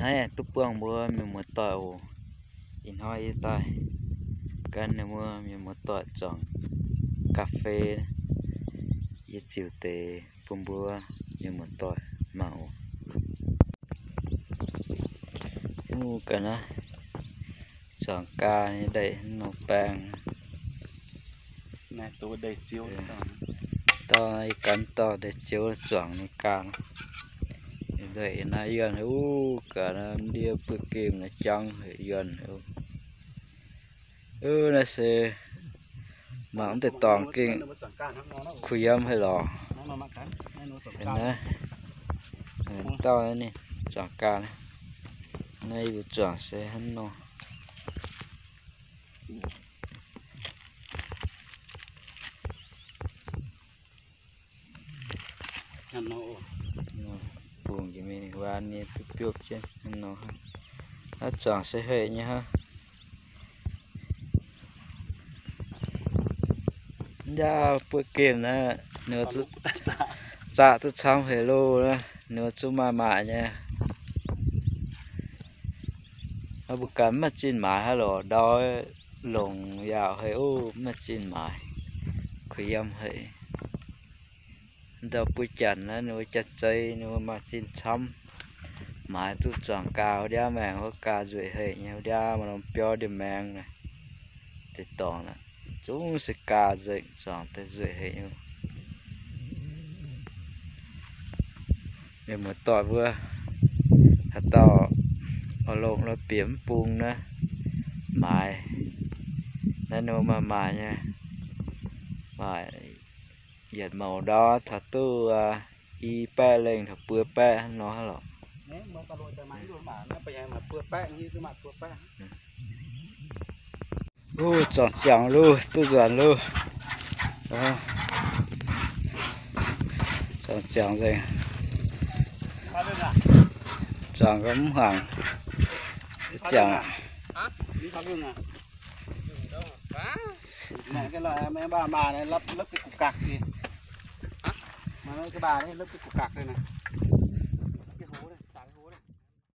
Naaiv duqv buangh mbuo mienh muoz-doic oc. Ih hnoi yie daaih gan ninh mbuo mienh muoz-doic zuangx ga'fei, yie ziux deix bun mbuo mienh muoz-doic mangc oc. Mv ga'naaiv zuangx gaa nyei ndeic nor baeng. Dauh ih ganh dauh ndeic ziouv zuangx nyei gaa. Ndeic naaiv yuonh, uv, ga'naaiv ndie buo gemh naaiv jangv haic yuonh. Naaiv se mangc deix dorngx gengh kuh yiem haic lorqc. Naaiv, dauh ninh zuangx gaa naaiv. Naaiv yie mbuo zuangx se hnangv nor. Bungx jiex mingh waan nyei biopv-biopv jienv nor. Naaiv zuangx se haic nyei hnangv. Mv jaax buo gemh naaiv, ninh zaqc duqv camv haic loh, ninh zungv maaih maaic nyei. Mbuo ganh mv maaih zinh maaiz hnangv lorqc, ndau longc yaauc haic oc, mv maaih zinh maaiz, kuh yiem haic. Ndau buo janx naaiv ninh mbuo jaax-zei ninh mbuo maaih zinh camv, maaiz duqv zuangx gaa wuov ndiav maengx, wuov gaa nzueic haic nyei, wuov ndiav maaih norm biauv ndie-maengx naaic, deix dorngx naaic, zungv se gaa nzengc, zuangx deix nzueic haic nyei. Mienh muoz-doic mbuo, haaix dauh oix longc la'bieiv mv bung naaiv, maaiz naaiv ninh mbuo maaih maaic nyei, maaic yietc mouc ndau taux duqv i baeqv lengh taux buo baeqv hnangv nor hnangv lorqc. Uv, zuangx ziangx loh, duqv nzuonx loh. Zuangx ziangx nzengc. Zuangx gau mv hmuangx. Ziangx.